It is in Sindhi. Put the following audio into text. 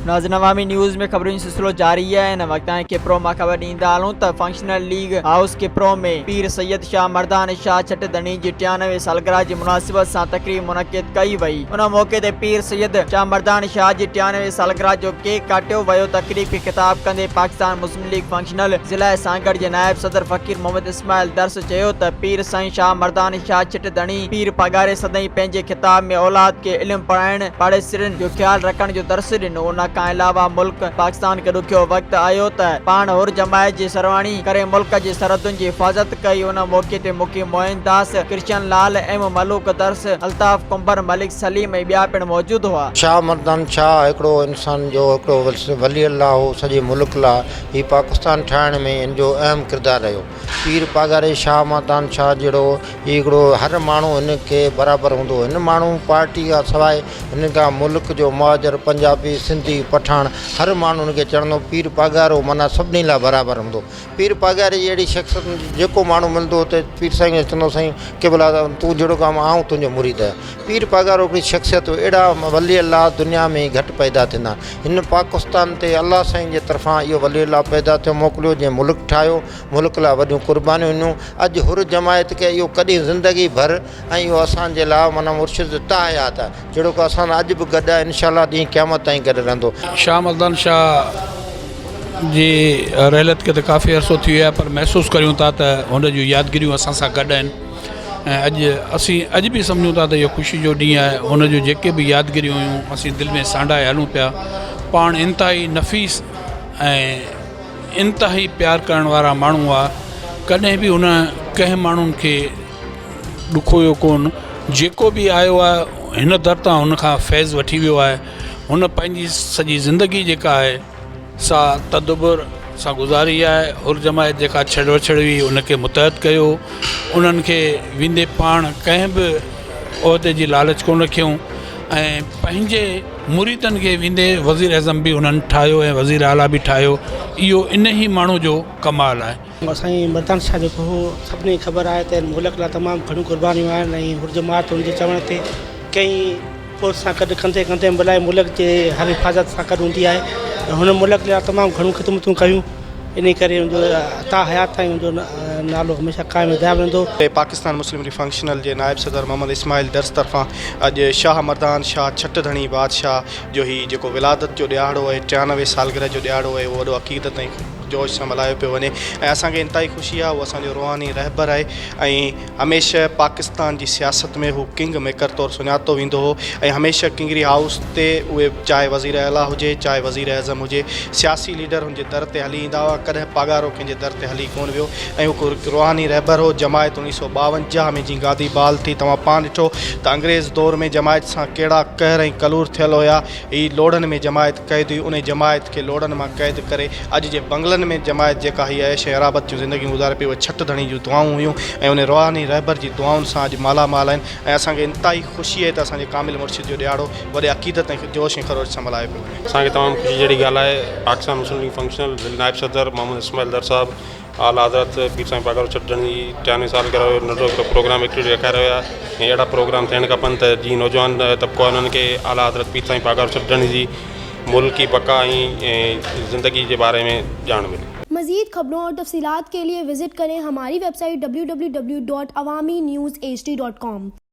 ناظرين عوامي نيوز ۾ خبرن جو سلسلو جاري آهي هن وقت تائين کپرو مان خبر ڏيندا هلون ته فنڪشنل ليگ هائوس کپرو ۾ پير سيد شاهه مردان شاهه ڇٽ ڌڻي جي 93 سالگرهه جي مناسبت سان تقريب منعقد ڪئي وئي ان موقعي تي پير سيد شاهه مردان شاهه جي 93 سالگرهه جو ڪيڪ ڪاٽيو ويو تقريب کي خطاب ڪندي پاڪستان مسلم ليگ فنڪشنل ضلعي سانگهڙ جي نائب صدر فقير محمد اسماعيل درس چيو ته پير سائين شاهه مردان شاهه ڇٽ ڌڻي پير پاڳاري سدائين پنهنجي خطاب ۾ اولاد کي علم پڙهائڻ، پاڙيسرين جو خيال رکڻ جو درس ڏنو. ان کان علاوه ملڪ پاڪستان کي ڏکيو وقت آيو ته پاڻ حر جماعت جي سرواڻي ڪري ملڪ جي سرحدن جي حفاظت ڪئي. ان موقعي تي مقيم معين داس، ڪرشن لال، ايم ملوڪ درس، الطاف ڪنڀر، ملڪ سليم ۽ ٻيا پڻ موجود هئا. شاهه مردان شاهه هڪڙو انسان جو هڪڙو ولي الله هو سڄي ملڪ لاء هي پاڪستان ٺاهڻ ۾ هن جو اهم ڪردار رهيو. پير پاڳاري شاهه مردان شاهه جهڙو هي هڪڙو هر ماڻهو هن کي برابر هوندو هو. هن ماڻهو پارٽي کان سواء هن کان ملڪ جو مهاجر پنجابي سنڌي پٺاڻ هر ماڻهو هن کي چڙهندو پير پاڳارو معنيٰ سڀني لاء برابر هوندو. پير پاڳاري جي اهڙي شخصيت هوندي جيڪو ماڻهو ملندو هو ته پير سائين کي چوندو سائين قبلا تون جهڙو ڪم آئون تنهنجو مريد آهيان. پير پاڳارو هڪڙي شخصيت هو اهڙا ولي الله دنيا ۾ گهٽ پيدا ٿيندا آهن هن پاڪستان تي الله سائين جي طرفان اهو ولي الله پيدا ٿيو موڪليو جنهن ملڪ ٺاهيو ملڪ لاء وڏيون قربانيون ڏنيون اڄ حر جماعت کي اهو ڪڏهن زندگي ڀر ۽ اهو اسان جي لاء معنيٰ مرشد تاحيات آهي جهڙوڪ اسان سان اڄ به گڏ آهي انشاء الله ڏينهن قيامت تائين گڏ رهندو. شاهه مردان شاهه جي رحلت کي ته ڪافي عرصو ٿي ويو آهي پر محسوس ڪريون ٿا ته هن جون يادگيريون اسان سان گڏ آهن. ۽ اڄ اسين اڄ به سمجهون ٿا ته اهو خوشي جو ڏينهن آهي هن جون جيڪي به يادگيريون هيون اسين دل ۾ سانڍائي هلون پيا پاڻ انتهائي نفيس ۽ انتهائي پيار ڪرڻ وارا ماڻهو هئا ڪڏهن به هن ڪنهن ماڻهن کي ڏکويو ڪون جيڪو به آيو آهي هن در تان هن کان فيض وٺي ويو آهي هن پنهنجي سڄي زندگي جيڪا آهي سا تدبر سان گذاري آهي، حر جماعت جيڪا ڇڙوڇڙ هئي ان کي متحد ڪيو، انهن کي ويندي پاڻ ڪنهن به عهدي جي لالچ ڪونه رکيائون ۽ پنهنجي مريدن کي ويندي وزيراعظم به انهن ٺاهيو ۽ وزير اعليٰ به ٺاهيو، اهو انهي ماڻهو جو ڪمال آهي. سائين مردان شاهه جيڪو هو سڀني کي خبر آهي ته هن ملڪ لاء تمام گهڻيون قربانيون آهن ۽ حر جماعت هن جي چوڻ تي ڪئين فوج سان گڏ ڪنڌي ڪنڌي ملائي ملڪ جي هر حفاظت سان گڏ هوندي آهي ۽ هن ملڪ لاء تمام گهڻيون خدمتون ڪيون انهي ڪري ان جو تا حيات تائين ان جو نالو هميشه قائم ۽ دائم رهندو. پاڪستان مسلم ليگ فنڪشنل جي نائب صدر محمد اسماعيل درس طرفان اڄ شاهه مردان شاهه ڇٽ ڌڻي بادشاهه جو هي جيڪو ولادت جو ڏهاڙو آهي 93 سالگرهه جو ڏهاڙو آهي اهو وڏو عقيدت ۽ جوش سان ملهايو پيو وڃي ۽ اسان کي انتهائي خوشي آهي اهو اسان جو روحاني رهبر آهي ۽ هميشه پاڪستان جي سياست ۾ هو ڪنگ ميڪر طور سڃاتو ويندو هو ۽ هميشه ڪنگري هائوس تي اهي چاهي وزير اعليٰ هجي چاهي وزير اعظم هجي سياسي ليڊر هن جي در تي هلي ايندا هئا ڪڏهن پاڳارو ڪنهن جي در تي هلي ڪونه ويو ۽ هو هڪ روحاني رهبر هو جماعت 1952 ۾ جين گادي بحال ٿي توهان پاڻ ڏٺو ته انگريز دور ۾ جماعت سان ڪهڙا قهر ۽ ڪلور ٿيل هيا هي لوڙهن ۾ جماعت قيد هئي انهي جماعت کي لوڙهن مان قيد ڪري اڄ جي بنگلن ۾ جماعت جيڪا هي عيش ۽ عرابت جون زندگيون گذاري پئي اهي ڇٽ ڌڻي جون دعائون هيون ۽ انهي روحاني رهبر جي دعائن سان اڄ مالا مال آهن ۽ اسان کي انتهائي خوشي آهي ته اسان جي ڪامل مرشد جو ڏهاڙو وڏي عقيدت ۽ جوش ۽ خروش سان ملهايو پيو وڃي. اسان کي تمام خوشي جهڙي ڳالهه آهي پاڪستان مسلم ليگ فنڪشنل ضلعي نائب صدر محمد اسماعيل در صاحب اعليٰ حضرت پير سائين پاڳارو ڇٽ ڌڻي جي 93 سالگرهه جو ننڍڙو هڪڙو پروگرام ايڪٽيوٽي رکائي رهيو آهي ۽ اهڙا پروگرام ٿيڻ کپن ته جيئن نوجوان طبقو آهي انهن کي اعليٰ حضرت پير سائين پاڳارو ڇٽ ڌڻي جي ملڪي بقا ۽ زندگي جي باري ۾ ڄاڻ ملي. مزيد خبرون اور تفصيلات کے لئے وزٽ کریں ہماری ویب سائٹ www.awamiNewsHD.com.